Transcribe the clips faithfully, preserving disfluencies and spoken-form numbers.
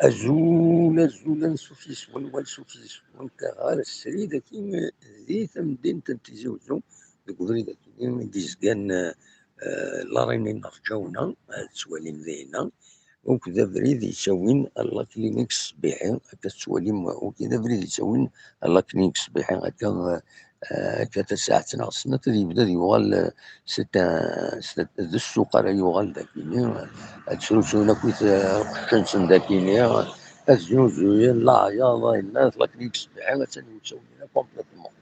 Azul, azul, ansuf yes-wen, wansuf yes-wen, taɣar srid akkin di tamdint n Tizi Uzzu, deg ubrid akkin i d-yezgan, eh, la Reine n Rǧawna, ad tettwalim dinna, akked abrid yettawin ɣer la Clinique Ṣebbiḥi, akka tettwalim, akked abrid yettawin ɣer la Clinique Ṣebbiḥi, akka, eh, akka tasaɛet neɣ snat ad yebda ad yuɣal, eh, c'est un, c'est, d ssuq ara yuɣal d akini, ad srusun akkit, eh, lqecc-nsen d akini, ad znuzuyen, leɛyaḍ, ayenna, la Clinique Ṣebbiḥi, attan yettawin complètement.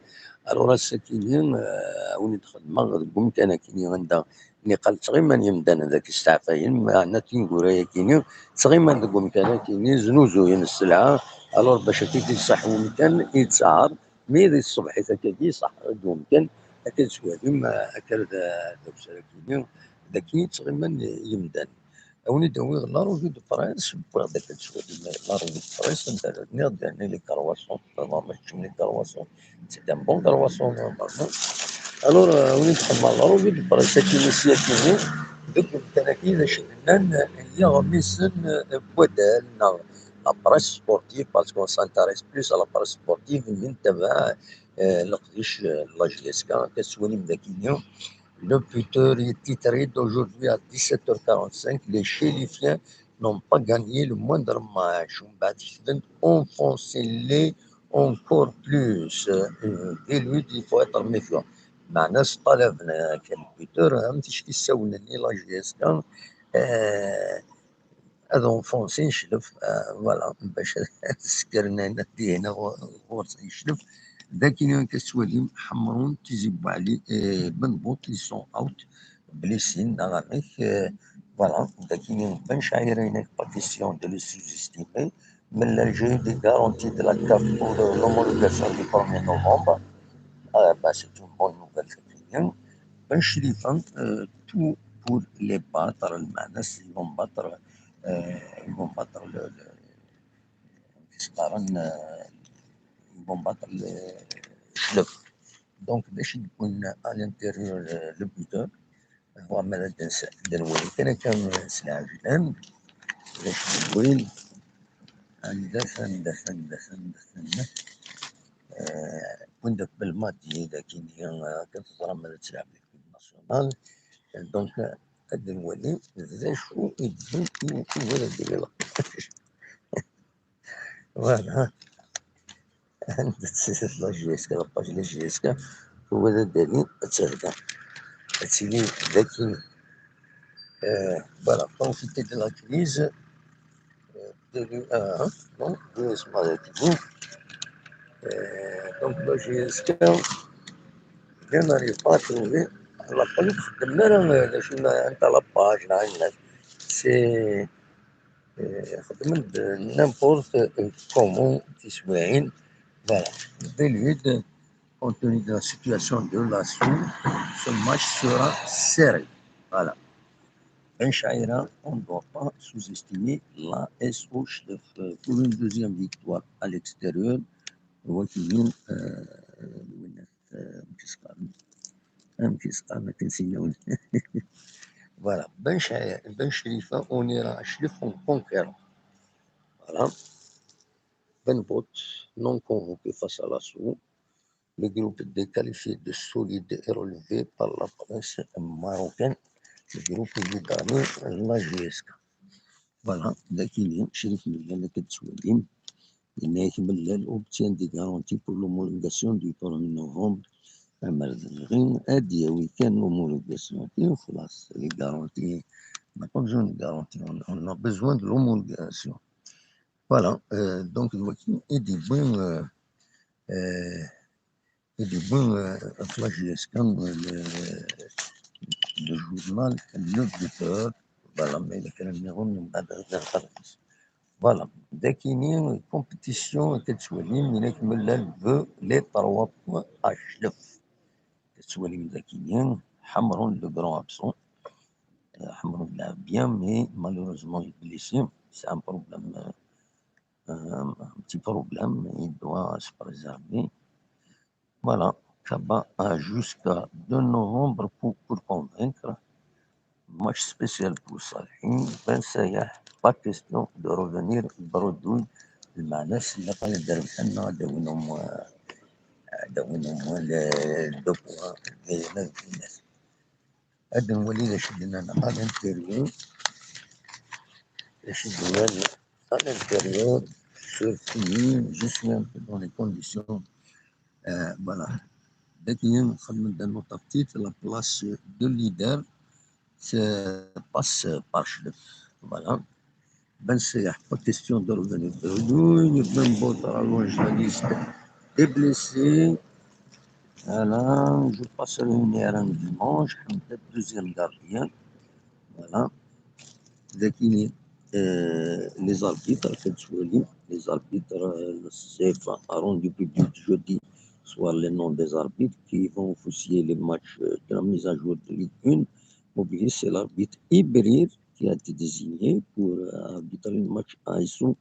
Alors ass-akini, eh, a wen-id-xedmeɣ deg umkan akini anda niqal ttɣiman yemdanen dagi steɛfayen, meɛna tineggura-yakini ttɣiman deg umkan akini, znuzuyen sselɛa, alors bac ad t-id-iṣaḥ umkan, yettɛar, mi di tṣebḥit akkagi iṣaḥ-d umkan, akka d-tettwalim, eh, akka d, d awsar akini, dagi ttɣiman yemdanen. A wen-id-awiɣ la revue de presse, wwiɣ-d akka d-tettwalim la revue de presse, anda ara d-nniɣ, dernier les croissants, vraiment, mačči les croissants, c'est un bon croissant, normalement. Alors, euh, a wen-id-xedmeɣ la revue de presse, akini sya akini, deg umkan-agi d acu i d-nnan, yiɣmisen n waddal, neɣ la presse sportive, parce qu'on s'intéresse plus à la presse sportive, mi nettabaɛ, euh, leqdic, euh, n la J S K, akka tettwalim d akini, le buteur est titré d'aujourd'hui à dix-sept heures quarante-cinq, les Chérifiens n'ont pas gagné le moindre match. Mbeɛd kecmen, enfoncer-les encore plus. Euh, des luttes, il faut être méfiant. Meɛna s ṭalaben, euh, kan buteur, am ticki ssawnen i la J S K, euh, ad enfoncer Cclef, euh, voilà, bac ad sekren ayen ad d-ihna ɣur-, ɣur-s Cclef. D akken akka tettwalim Ḥemrun, Tizi Bouali, euh, Benbout, ils sont out, blessés, neɣ amek, euh, voilà, d akken Ben Chaïra, il n'est pas question de le sous-estimer, mais là, j'ai eu des garanties de la CAF pour, euh, l'homologation du premier novembre. Euh, bah, c'est une bonne nouvelle, c'est bien. Ben Chlifa, euh, tout pour les battre, le Manas, ils vont battre, euh, ils vont battre le, le, euh, ils vont battre le Cclef. Donc, d acu i d-yewwin à l'intérieur, euh, le buteur, هو عمال هاد الس-، هاد الوين. كان، كان سلاح جدًا. باش الوين. عندك، عندك، عندك، عندك، عندك. آه، كنت بالماضي، لكن هي كتزرع من تلعب ليكيب ناسيونال. دونك، هاد الوين، زي شو يبدو، يبدو هذا الدليل. Voilà. عند la J S K, la page la J S K, هو هذا الدليل، تهدى. تسيني ذكي. Euh, voilà, profiter de la crise, euh, de l', euh, hein, non, de ce maladie. Euh, donc, la J S K, je n'arrive pas à trouver la page, je n'arrive pas à trouver la page, là, c'est, euh, خدمت ب n'importe comment, tiswiɛin. Voilà. Des luttes, compte tenu de la situation de l'assaut, ce match sera serré. Voilà. Ben Chaïra, on ne doit pas sous-estimer la S O Cclef, euh, pour une deuxième victoire à l'extérieur. Wakilin, euh, euh, amek i s-qqaren? Amek i s-qqaren akken s-nniwen? Voilà. Ben Chaïra, Ben Chlifa, on ira à Cclef en conquérant. Voilà. Benbout, non convoqué face à l'assaut. Le groupe de qualifiés de solide est relevé par la presse marocaine. Le groupe est donné la J S K. Voilà, d akini, Crif Mellal, akka tettwalim. Yenna-yak Mellal obtient des garanties pour l'homologation du premier novembre. Amer d-nɣi, ad d-yawi kan l'homologation-agi, xlaṣ, les garanties. On n'a pas besoin de garanties, on, on a besoin de l'homologation. Voilà, euh, donc, d wagi i d-yewwi, euh, euh, i d-yewwi, euh, ɣef la J S K, euh, le, le journal Le Buteur. Voilà, mais il y a quand même des ronds, on a des, des, voilà. D akini, compétition, akka tettwalim, Crif Mellal veut les trois points à Cclef. Tettwalim d akini, Ḥemrun, le grand absent. Euh, Ḥemrun lɛeb bien, mais malheureusement, il est blessé. C'est un problème, euh, euh, un petit problème. Il doit se préserver. Voilà. Kaba a jusqu'à deux novembre pour, pour convaincre. Match spécial pour Salhi. Ben Sayah, Pas question de revenir Brodouille, lmeɛna-s ilaq ad d-rebḥen neɣ ad d-awin au moins, ad d-awin au moins les deux points, Lezzayer d Lezzayer. Ad nwali d acu d-nnan à l'intérieur, d acu d-nnan à l'intérieur, sur Fini, je suis un peu dans les conditions. Euh, voilà. Dagi xedmen-d un autre titre, la place de leader, c'est passe par Chlef. Voilà. Ben Sayah, pas question de revenir. Même Boutar allonge la liste des blessés. Voilà, je passerai une erreur dimanche, peut-être deuxième gardien. Voilà. Dagi, euh, les arbitres, les arbitres, euh, le C F A a rendu public jeudi soir les noms des arbitres qui vont officier les matchs, euh, de la mise à jour de Ligue un. N'oubliez, c'est l'arbitre Ibrir qui a été désigné pour, euh, arbitrer le match A S O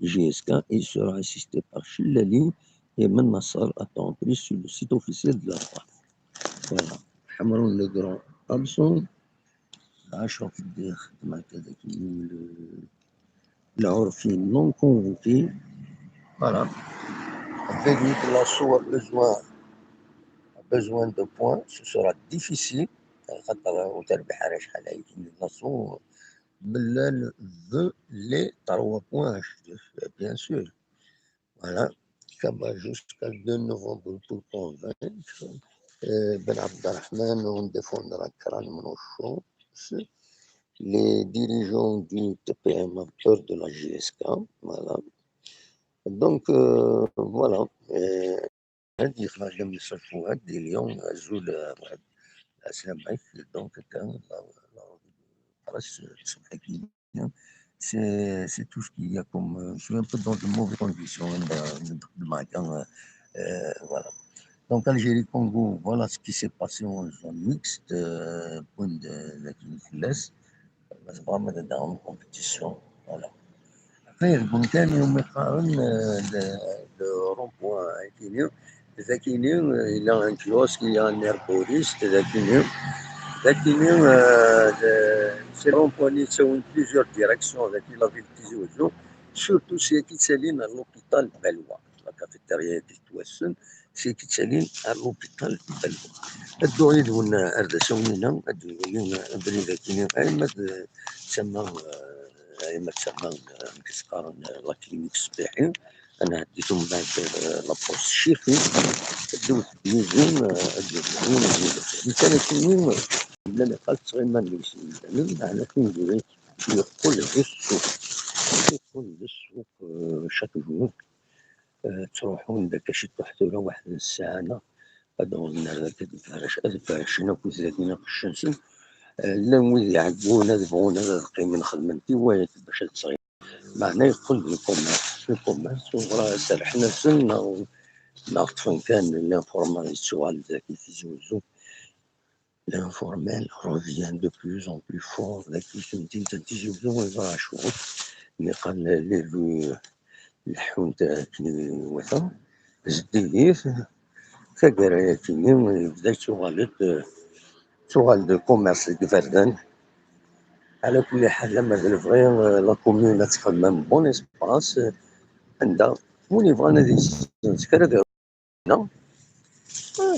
J S K. Il sera assisté par Chellali et Mennassar, a-t-on appris sur le site officiel de la F A F. Voilà. Hamroun le grand absent. Achraf Dikh, Malkadaki, le, Laurfi non convoqué. Voilà. Vednik, l'Assaut a besoin, a besoin de points. Ce sera difficile. خاطر وتربح على شحال هاي l'Assaut. Mellan veut les trois points, bien sûr. Voilà. Kaba jusqu'à le deux novembre pour convaincre. Euh, Ben Abdelrahman, on défendra Kran Mounocho. Les dirigeants du T P M ont peur de la J S K. Voilà. Donc, euh, voilà. Euh, هاد يخرج من الصف، هاد اليوم أزول، آه، واحد السلام عليك. Donc, كان la, la revue de presse, آه، الصبح كي c'est, c'est tout ce qu'il y a comme, euh, je suis un peu dans de mauvaises conditions, hein, de, de, de Magan, euh, euh, voilà. Donc, Algérie-Congo, voilà ce qui s'est passé en zone mixte, euh, point de, de, de, c'est vraiment dans une compétition, voilà. Après, il y a le Bontani, on met quand même, euh, le, le rond-point, hein, qui est Dagini, euh, il a un kiosque, il a un herboriste, Dagini. Dagini, euh, de, ces ronds-points, ils sont plusieurs directions avec la ville de Tizi Ouzou. Surtout, c'est qui s'aligne à l'hôpital Belwa, la cafétéria de Touassen, c'est qui s'aligne à l'hôpital Belwa. الدوري دون أردسونينا، الدوري دون أبريد كيني، أي ما تسمى، أي ما تسمى، كسكارن، la clinique الصباحي. أنا عديتهم بعد، آه، لابوست شيخي. دوت بيزون، آه، دوت بيزون، دوت. مثلا كيني، لا، لا، قالت صغير ما نجيش. معنا كي نقول لك، يقول لك السوق. يقول لك السوق، آه، chaque jour. آه، تروحون داك شي تروح ثورة واحد الساعة. هذا هو النهار هذا كتفرش، أتفرش هنا كنت ذاكينا في الشمس. آه، لا وين يعقونا، ذبغونا، ذا قيمين خدمتي، وين باش تصغير. معنا يقول le commerce، le commerce، وراه سرحنا سنة، ناخذ فين كان l'informel يتسوى على ذاك يتزوزو. L'informel revient de plus en plus fort، ذاك يتم تنتي تزوزو ويضرع شوط. Mais قال les rues، الحون تاع كني وثا، زديف، كاكرايا كني، يبدا يتوغالد، توغالد commerce ديك فردان. على كل حال، لما غنبغي، آه، la commune تخدم bon espace، آه، عندها وين يبغى نادي يسكر هذا هنا. آه،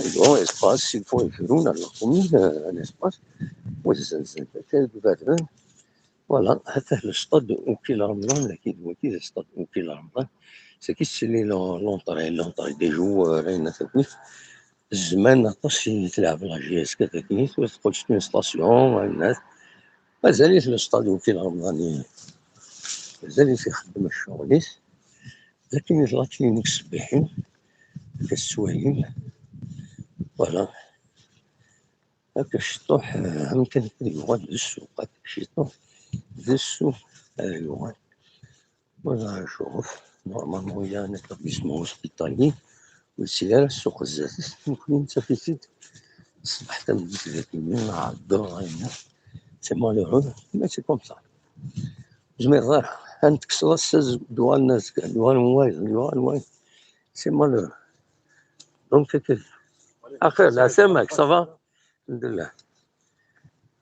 bon espace، il faut يفرون على la commune، آه، un espace. وزنزن كان ببردان. Voilà، هذا الستاد وكيل رمضان، أكيد وكيل ستاد وكيل رمضان. C'est qui c'est les l'entrée، l'entrée des joueurs، هنا ثوي. الزمان عطاش تلعب la J S K كاكنيت، وتقول c'est une station، الناس. مازال في الستاد وكيل رمضاني، مازال في يخدم الشغليس. لكن la clinique الصباحي كالسوايل. Voilà. هاكا الشطوح، آه، يمكن يقعد للسوق، هاكا الشطوح للسوق، آه، يقعد. Voilà، شوف، normalement il y a un établissement hospitalier، ويسير السوق الزاتس، ممكن انت في سيد الصبح تنبت ذاك اليوم، عبد الله، c'est malheureux، mais c'est comme ça. زمير ضايع، انت كسر السز، دوار الناس، دوار الموبايل، دوار الموبايل، c'est malheureux. Donc، كيف؟ أخير، لا سمك، ça va؟ الحمد لله.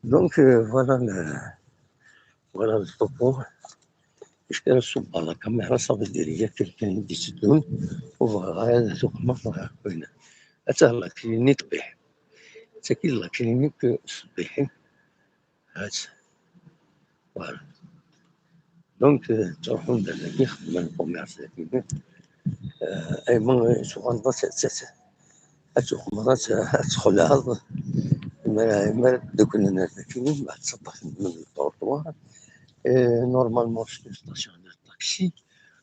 Donc, euh, voilà le, voilà le topo. Acu ara ṣubbeɣ la caméra, ça veut dire il y a quelqu'un i d-itteddun, ur bɣiɣ ara ad t-uqmeɣ ɣer winna. Atta la clinique ṭbiḥ. Tagi la clinique ṣebbiḥin. Atta. Voilà. Donc, euh, ttruḥun-d ar dagi, xeddmen commerce dagi. Euh, ayma, euh, tuɣaleḍ ad t-, ad t-, ad tuqmeḍ, ad t-, ad txelɛeḍ. Imir, imir dduklen ar dagi, mbeɛd ttaṭṭafen-d من الطرطوار. Et normalement, c'est une station de taxi,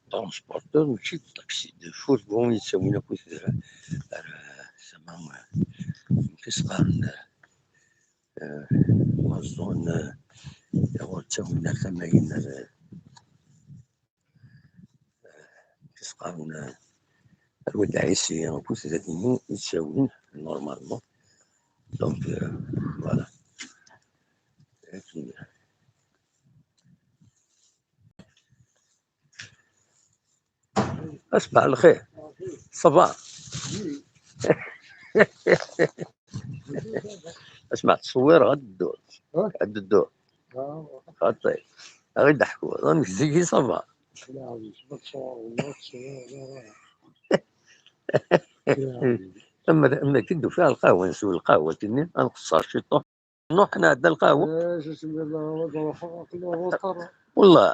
transporteur, mačči d taxi, d fourgon yettawin akk-, ar, ar, zama, amek i s-qqaren, euh, la zone, euh, ur ttawin ar tama-in, ar, euh, amek i s-qqaren, euh, ar Lwad Ɛisi, akk-, d dagi i ttawin, normalement. Donc, euh, voilà. Akken. Asbaḥ lxir. Ça va. Asma ttṣewwireɣ ad dduɣ. Ad dduɣ. Xaṭi. Ad ɣ-d-ḥkuḍ. Amek zigi ça va. Ama d, ama d, ufiɣ lqahwa, nsew lqahwa-nni, ad nqeṣṣer ciṭuḥ. Nruḥ nɛedda lqahwa. Wallah.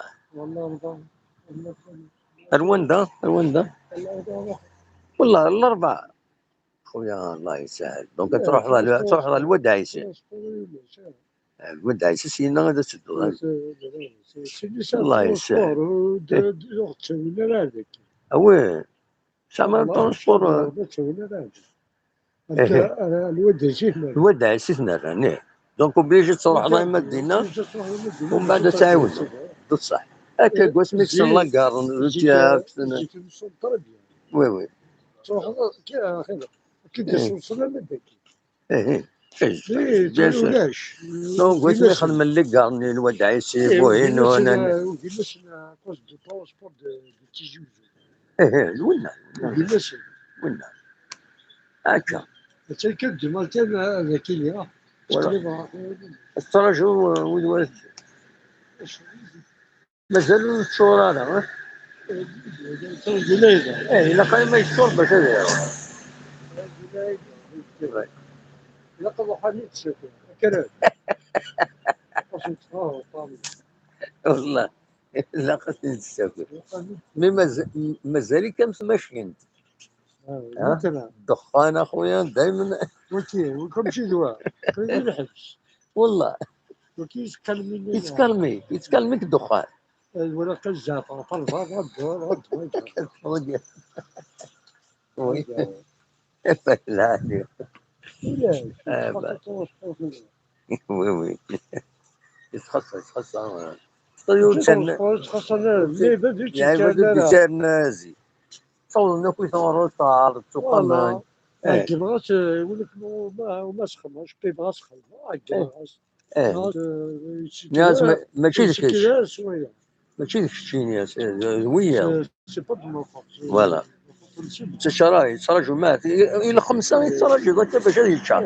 Ar wanda? Ar wanda? Wallah, Larebɛa. Xuya, Allah yesahel. Donc, ad truḥeḍ ɣer, ad truḥeḍ ɣer Lwad Ɛisi. Lwad Ɛisi, syenna ad tedduḍ. Allah yesahel. Ah oui. Tesɛam transport. Lwad Ɛisi i t-nerran, ih. Donc, obligé ad truḥeḍ arma d dinna, umbeɛd ad tɛiwdeḍ. D ṣṣeḥ. Akka, deg wasmi kksen la gare routière, kksen. Oui, oui. Ih, ih. Bien sûr. Donc, wasmi xedmen la gare-nni n Lwad Ɛisi, Buhin, Unan. Ih, ih, d winna. Winna. Akka. Voilà. Tettraǧu, uh, wid wara. Mazal ur yeččur ara, eh? Eh, ilaq arma yeččur bac ad iruḥ. Ilaq ad ruḥen i tsafer. Wallah, ilaq ad ten-id-tessaker. Mi maz-, mazal-ik am tmacint. Ah, ha? Ddexxan, a xuya, daymen. Waki, waki mačči d wa. Waki d lḥebs. Wallah. Waki yettkalmi-, yettkalmi-, yettkalmi-k ddexxan. Eh, wala kan zeɛfeɣ ɣef lberra, ddwa, ddwa. Oui. Lɛali. Ah, bah. Oui, oui. Yettxaṣṣa, yettxaṣṣa, ah. Yettxaṣṣa, yettxaṣṣa, mais baba yettxaṣṣa. Ttawḍen akk i tɣerrut, teɛreḍ tuqqamen. Voilà. Eh. Ɛeggneɣ-as, eh, i win akken uma, uma sxedmeɣ, acku yebɣa ad sxedmeɣ, ɛeggneɣ-as. Eh. Nniɣ-as, eh, ma-, mačči d kečč. Mačči d keččini, d, d wiyaḍ. C'est, c'est pas de ma faute. Voilà. Ttacaraɣ, yettraǧu ma, i, i lxemsa i tettraǧuḍ akka bac ad yeččar.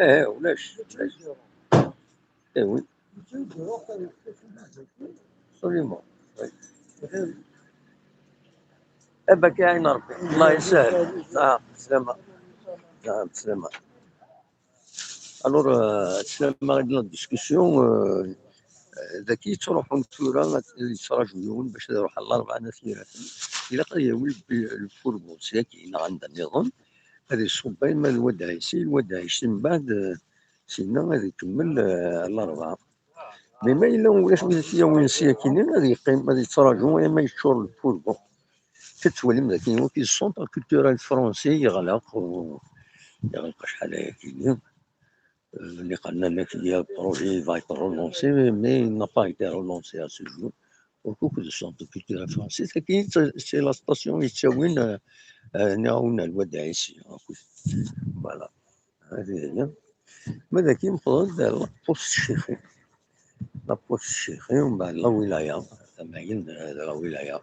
Eh, ulac. Eh, oui. Absolument. Oui. Eh ben, kra n Rebbi. Allah yesahel. Ah, bslama. Ah, bslama. Alors, euh, bslama i la discussion, euh, euh, dagi yettruḥun tura, ad yettraǧu yiwen bac ad iruḥ ɣer Larebɛa n At Yiraten. Ilaq ad yawi lbi-, lfurgu seg-agi neɣ anda nniḍen, ad iṣubb arma d Lwad Ɛisi, Lwad Ɛisi mbeɛd, euh, sinna ad ikemmel, euh, Larebɛa. Mais ma yella ulac wid t-yawin sya akkin, ad yeqqim, ad yettraǧu arma yeččur lfurgu. Tettwalim dagi, waki, le centre culturel français yeɣleq, u-, yeɣleq acḥal ayakini. Euh, li qqaren-ak, il y a projet, il va être relancé, mais il n'a pas été relancé à ce jour. Donc, le centre culturel français, c'est qui, c'est, c'est la station yettawin, euh, euh, niɣ a Lwad Ɛisi, akked. Voilà. Hadi hiya. Ma dagi meqqren-d la poste Ccixi. La poste Ccixi, mbeɛd la wilaya, tamagin d la wilaya.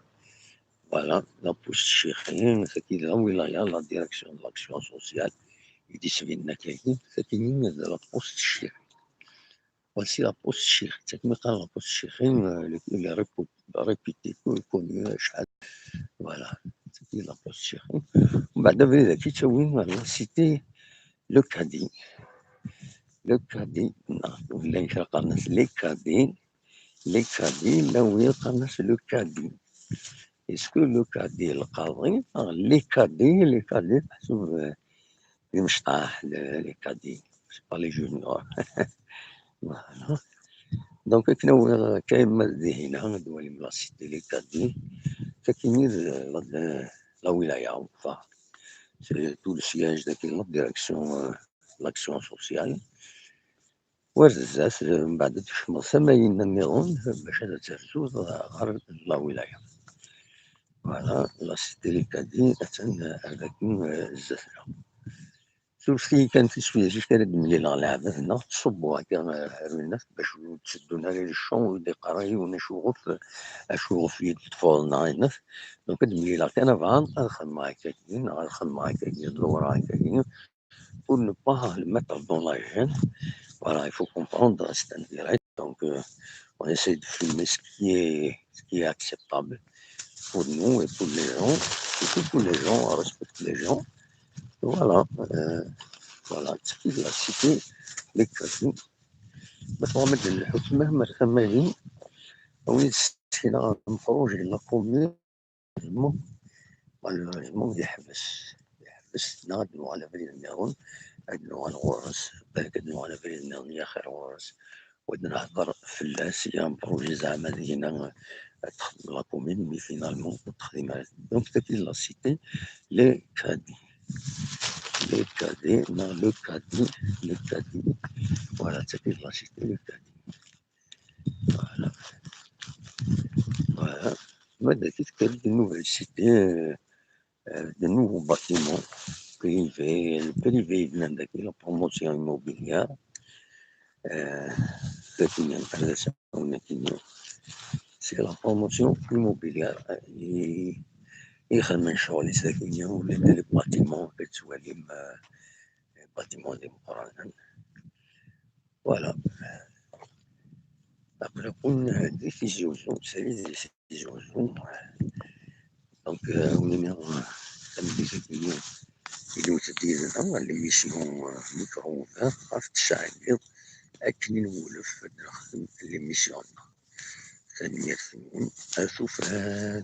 Voilà, la poste Ccixi, tagi d la wilaya, la direction de l'action sociale. I d-isbinen akkagi, tagi d la poste Ccixi. Voici la poste Chiri. Tagi mi qqaren la poste Chiri, euh, les, les répétitifs connus, euh, شحال. Voilà. Tagi la poste Chiri. ومن بعد abrid-agi ttawin ɣer la cité le Cadi. Le Cadi, non, llan kra qqaren-as les Cadis. Les Cadis, llan wid qqaren-as le Cadi. Est-ce que le Cadi d lqaḍi, neɣ les Cadis, les Cadis, meḥsub, euh, d imecṭaḥ, le, les Cadis, c'est pas les juniors. Voilà. Donc, akken awiɣ, kayma d dihina, ad twalim la cité les Cadis. Tagi d, d, la wilaya, enfin, c'est tout le siège de la direction, euh, l'action sociale. War zdat, euh, mbeɛd ad tkecmeḍ tama-inna nniḍen, bac ad terzuḍ ɣer la wilaya. Voilà, la cité les Cadis, attan, euh, ar dakin, euh, zdat-neɣ. Surfet-iyi kan tiswiɛt, zik ara d-mlileɣ leɛbad-nneɣ, ttṣubbuɣ akka, euh, ar winat, bac ur d-tteddun ara les gens, ur d-iqqar ara yiwen acuɣef, acuɣef i d-teṭṭfeḍ neɣ ayenat. Donc, ad d-mlileɣ kan abɛaḍ, ad xedmeɣ akkagi, neɣ ad xedmeɣ akkagi, ad ḍewreɣ akkagi, pour ne pas le mettre dans la gêne. Voilà, il faut comprendre, c'est un direct. Donc, euh, on essaie de filmer ce qui est, ce qui est acceptable pour nous et pour les gens. Surtout pour les gens, on respecte les gens. Voilà, euh, voilà, c'est la cité, les Cadis. Ma tɣamad lḥukma, ma tama-yi, on est là, un projet de la commune. Malheureusement, malheureusement, yeḥbes. Yeḥbes, neɣ ad nuɣal abrid nniḍen, ad nuɣal ɣur-s, balak ad nuɣal abrid nniḍen yaxir ɣur-s. Wad nehder fell-as, il y a un projet zeɛma deg-ina ad texdem la commune, mais finalement, ur texdim ara. Donc, tagi d la cité les Cadis. Les Cadis, non, le Cadi, le Cadi. Voilà, tagi d la cité les Cadis. Voilà. Voilà. Ma dagi tekker-d une nouvelle cité, euh, euh, de nouveaux bâtiments privés, le privé yebnan dagi, la promotion immobilière. Euh, dagi, c'est la promotion immobilière. Euh, i, ixedmen ccɣel-is dagi, ula d les bâtiments, ad twalim, euh, les bâtiments d imeqqranen. Voilà. Aql-aken di Tizi Uzzu, srid di Tizi Uzzu. Donc, euh, on est en, euh, tameddit-agi, il est dit dans l'émission, euh, Micro ouvert, ɣef tesɛidiḍ, akken i nwulef ad nexdem l'émission-nneɣ. Tanemmirt-nwen. Ar tufat.